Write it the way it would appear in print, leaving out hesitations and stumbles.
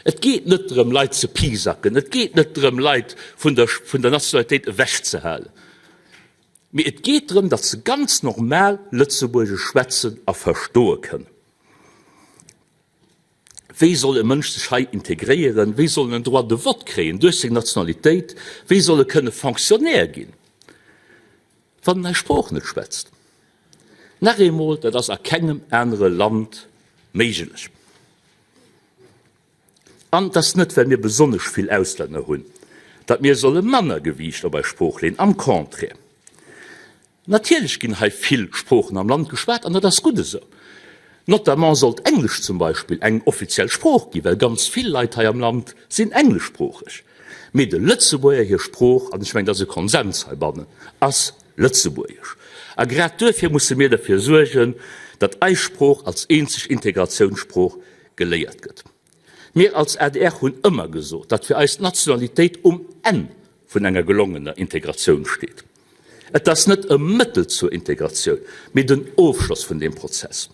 Et geet net drëm, Leit ze pisacken, et geet net drëm, Leit vun der, vun der Nationalitéit ewechzehalen, mee et geet drëm, datt se ganz normal Lëtzebuergesch schwätzen a verstoe kënnen. Wéi soll e Mënsch sech hei integréieren? Wéi soll en en Droit de vote kréien duerch seng Nationalitéit? Wéi soll e kënne Fonctionnaire ginn, wann en eis Sprooch net schwätzt? Nach eemol, dat ass a kengem anere Land méiglech. An et ass net, well mir besonnesch vill Auslänner hunn, datt mir solle manner Gewiicht op eis Sprooch leeën. Am Contraire. Natierlech ginn hei vill Sproochen am Land geschwat, an dat ass gutt esou. Notamment sollt Englesch zum Beispill eng offiziell Sprooch ginn, well ganz vill Leit hei am Land sinn engleschsproocheg. Mee de Lëtzebuerger hir Sprooch, an ech mengen, dat ass e Konsens heibannen, ass Lëtzebuergesch. A grad duerfir musse mir derfir suergen, datt eis Sprooch als eenzeg Integratiounssprooch geléiert gëtt. Mir als adr hunn ëmmer gesot, datt fir eis d'Nationalitéit um Enn vun enger gelongener Integratioun steet. Et ass net e Mëttel zur Integratioun, mee den Ofschloss vun deem Prozess.